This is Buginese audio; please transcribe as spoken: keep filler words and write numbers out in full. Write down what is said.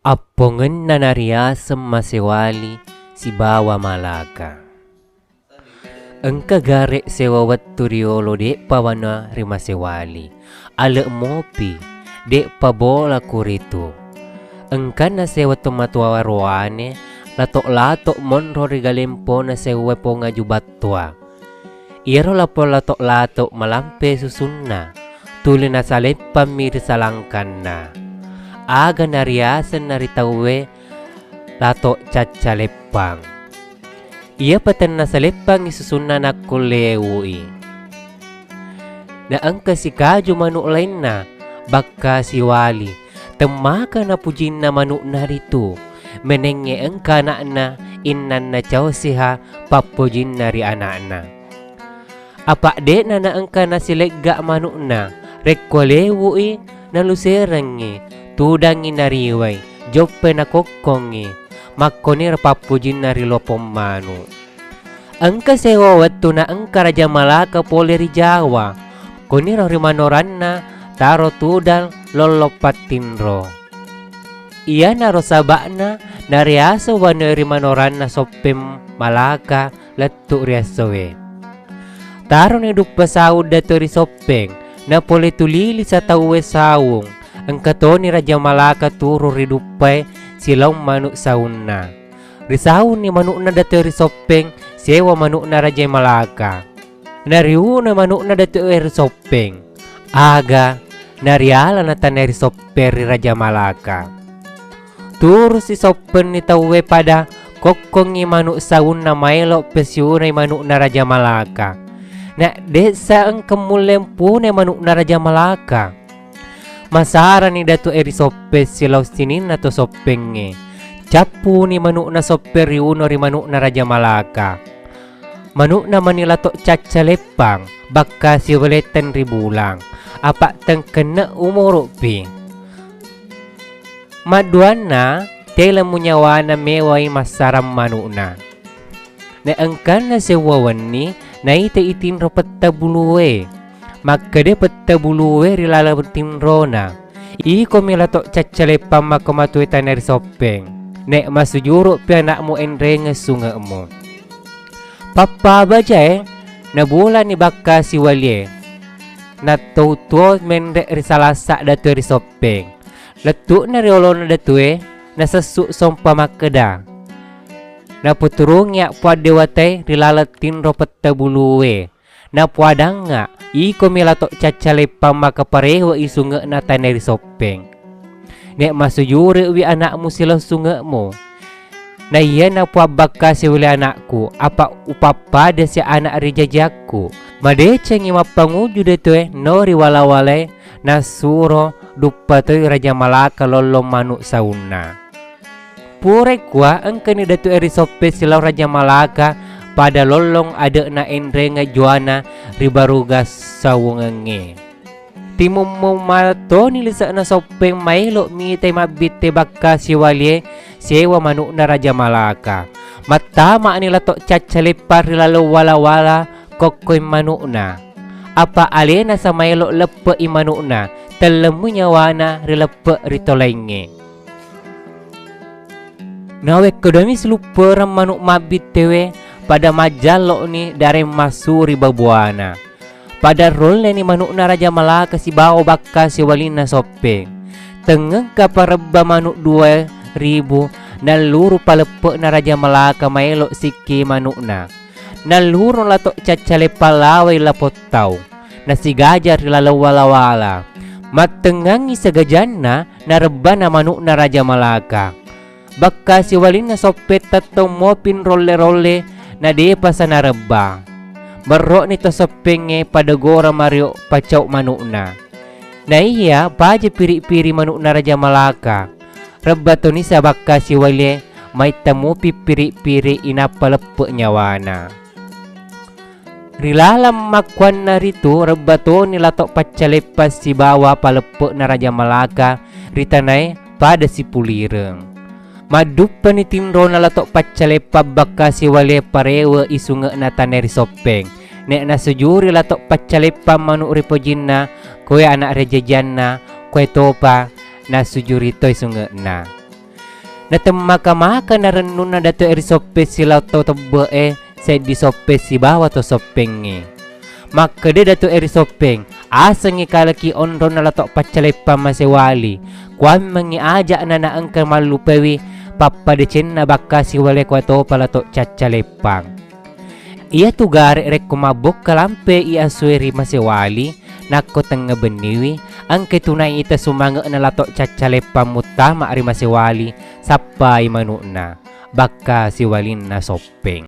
Appongenna nariaseng Masewali sibawa Malaka. Engka gare' sewa wettu riolo de'pa wana ri Masewali. Ale' mopi, de'pa bola kuritu. Engkanna sewa tomatoa roane, lato'-lato' monro ri galempona sewwae pong aju battoa. Iyaro lapo lato'-lato' malampe susunna, tuli nasaleppammi ri salangkanna. Aga nariaseng na ri tauwe lato' caccaleppang. Iyapa tennasaleppangngi susunna nakko lewui. Na engka sikaju manu' lainna, bakka siwali, temmaka napujinna manu'na ritu, menengnge engka ana'na, innanna caosiha pappojinna ri ana'na. Apa' de'na naengka nasilegga' manu'na, rekko lewu'i naluserengngi, tudangngi nariwai, joppai nakokkongngi, makkoniro pappujinna ri lopong manu'. Engka sewa wettu naengka Raja Malaka pole ri Jawa, koniro ri manoranna taro tudang lollong pattinro. Iyanaro saba'na nariaseng wanue ri manoranna Soppeng Malaka lettu' ri essowe. Taroni duppa saung datoe ri Soppeng, napole tulili satauwe saung, engka toni Raja Malaka turu ri duppae silaong manu' saunna. Risaunni manu'na datoe ri Soppeng, sewa manu'na Raja Malaka. Nariuno manu'na datoe ri Soppeng. Aga narialana tanae ri Soppeng ri Raja Malaka. Turusi Soppenni tauwe pada kokkongngi manu' saunna maelo' pesiunai manu'na Raja Malaka. Na de'sa engka mulle mpunai manu'na Raja Malaka. Masarani datu'e ri Soppeng silaong sininna to Soppengnge. Cappuni manu'na Soppeng riuno ri manu'na Raja Malaka. Manu'na mani lato' caccaleppang, bakka siwale tenri bulang, apa' tengkenne' umuru'pi. Madduanna, telemu nyawana mewai massarang manu'na. Na engkanna sewwa wenni, naitai tinro petta buluwe. Makkeda petta buluwe ri laleng tinrona, "Ikomi lato' caccaleppang mako matuwe tanae ri Soppeng. Ne' masujuru'pi ana'mu enrengeng sunge'mu." Pappa bajae nabulani bakka siwalie. Nattou tuo menre' ri salassa' datuwe ri Soppeng. Lettu'na ri olona datuwe, nasessu' sompa makkeda, "Naputurungiya' Puang Dewatae ri laleng tinro petta buluwe. Napuadangnga', ikomi lato' caccaleppang maka parewe'i sunge'na tanae ri Soppeng. Ne' masujuru'wi ana'mu silaong sunge'mu. Na iyana Puang bakka siwali ana'ku, apa' upappadasi ana' ri jajiakku." Madecengngi mappanguju datuwe no ri wala-walae, nassuro duppa toi Raja Malaka lollong manu' saunna. Purai kua engkani datu'e ri Soppeng silaong Raja Malaka pada lollong ade'na enrengeng juana ri baruga sawungengnge. Timummung matoni lise'na Soppeng maelo' mitai mabbitte bakka siwalie sewa manu'na Raja Malaka. Mattama'ni lato' caccaleppang ri laleng wala-wala kokkoi manu'na. Apa' alena samaelo' leppe'i manu'na, tellemmui nyawana ri leppe' ri tolaingnge. Nawekkodomi siluppereng manu' mabbittewe pada majjallo'ni dareng massu ri babuana. Pada rolleni manu'na Raja Malaka sibawa bakka siwalinna Soppeng. Tengngengka parebba manu' dua ribu, nalluru paleppe'na Raja Malaka maelo' sikki manu'na. Nalluru lato' caccaleppang lawai lapottau, nasigaja ri laleng wala-wala. Mattengngangngi sigajanna narebbana manu'na Raja Malaka. Bakka siwalinna Soppeng tettong moping rolle-rolle, nadepa sa narebba. Berro'ni to Soppengnge pada gora mario pacau' manu'na. Naiya paja piri'-piri' manu'na Raja Malaka. Rebba toni sa bakka siwalie, maitta mupi piri'-piri' inappa leppe' nyawana. Ri laleng makkuannaritu rebba toni lato' paccaleppang sibawa paleppe'na Raja Malaka ri tanae pada sipulireng. Madduppani tinrona lato' paccaleppang bakka siwalie parewe'i sunge'na tanae ri Soppeng. Ne' nasujuri lato' paccaleppang manu' ri pojinna, koe ana' ri jajianna, koe topa nasujuri toi sunge'na. Natemmaka-maka narennunna Datu Eri Soppeng silao to tebbe'e, seddi Soppeng sibawa to Soppengnge. Makkeda Datu Eri Soppeng, asengngi kalaki onronna Lato Paccaleppang Masewali, kuammengngi aja'na naengka mallupaiwi pappadecenna Bakka Siwali ko topa Lato Caccaleppang. Iyatu gare rekko mabbokka lampe i asue ri Masewali, nakko tengnga benniwi, engka tunai ita sumange'na Lato Caccaleppang muttama ri Masewali, sappai manu'na, Bakka Siwalinna Soppeng.